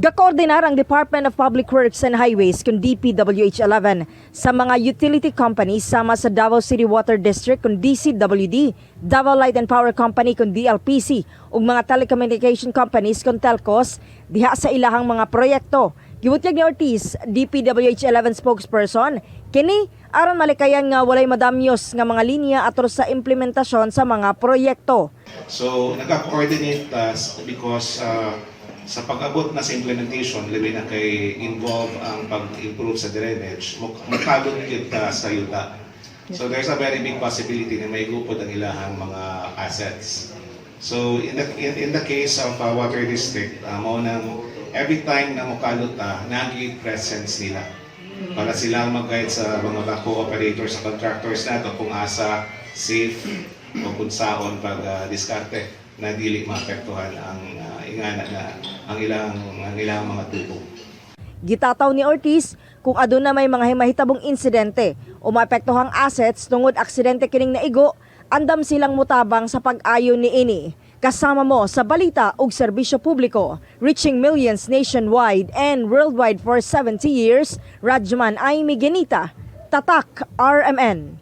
Gakoordinar ang Department of Public Works and Highways kun DPWH 11 sa mga utility companies sama sa Davao City Water District kun DCWD, Davao Light and Power Company kun DLPC ug mga telecommunication companies kun telcos diha sa ilahang mga proyekto. Gibutyag ni Ortiz, DPWH 11 spokesperson, kini aron malikayan nga walay madamyos nga mga linya atol sa implementasyon sa mga proyekto. So, nagka-coordinate us because sa pag-abot na sa implementation, labi na kay involve ang pag-improve sa drainage, mukalot kita sa yuta. So, there's a very big possibility na may gupod ang ilahang mga assets. So, in the case of water district, mao nang every time na mukalot ta, nagi presence nila para silang mag-guide sa mga backhoe operators, sa contractors nato kung asa safe o kung saon pag diskarte na dili maapektuhan ang ingana na ang ilang mga tubo. Gitataw ni Ortiz kung aduna may mga mahitabong insidente o maapektuhang assets tungod aksidente kining naigo, andam silang mutabang sa pag-ayo niini. Kasama mo sa balita ug serbisyo publiko, reaching millions nationwide and worldwide for 70 years, Radyoman Aimee Genita, Tatak RMN.